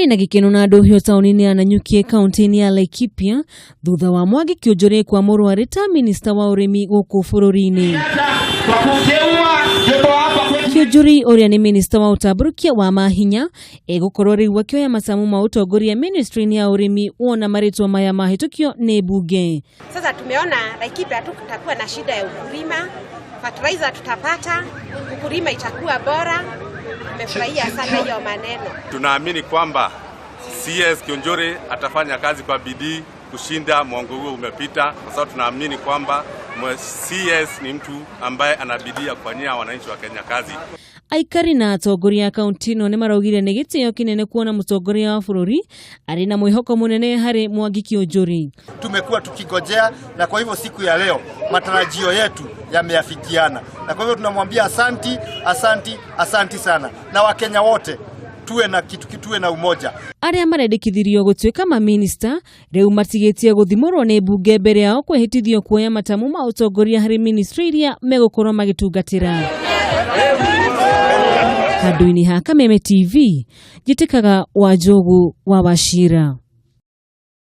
Kwarĩ na gĩkeno na ndũhio taũni-inĩ ya Nanyuki kaunti-inĩ ya Laikipia thutha wa Mwangi Kĩonjore kwamũrwo arĩ ta minista wa ũrĩmi gũkũ bũrũri-inĩ. Kĩonjori ũrĩa nĩ minista wa ũtambũrũkia wa mahinya egũkorwo rĩu akĩoya matamu ma ũtongoria ministry-inĩ ya ũrĩmi wona marĩtwa maya mahĩtũkio nĩ mbunge. Sasa tumeona Laikipia hatutakuwa na shida ya ukulima, fertilizer tutapata, ukulima itakuwa bora. Tumefurahia sana hiyo maneno. Tunaamini kwamba CS Kiunjuri atafanya kazi kwa bidii kushinda mwongo huo umepita, kwa sababu tunaamini kwamba CS ni mtu ambaye ana bidii ya kufanyia wananchi wa Kenya kazi. Aikari na atongoria a kaunti ĩno nĩ maraugire nĩ gĩtĩo kĩnene kuona mũtongoria wa bũrũri arĩ na mwĩhoko mũnene harĩ Mwangi Kĩũnjũri. Tumekuwa tukigojea na kwa hivyo siku ya leo matarajio yetu yameafikiana, na kwa hivyo tunamwambia asanti, asanti, asanti sana, na Wakenya wote tuwe na kitu, tuwe na umoja. Arĩa marendekithirio gũtuĩka maminista rĩu matigĩtie gũthimũrwo nĩ mbunge mbere yao kwĩhĩtithio kuoya matamu ma ũtongoria harĩ ministry iria megũkorwo magĩtungatĩra. Handũ-inĩ ha Kameme TV, njĩtĩkaga Wanjogu wa Wachira.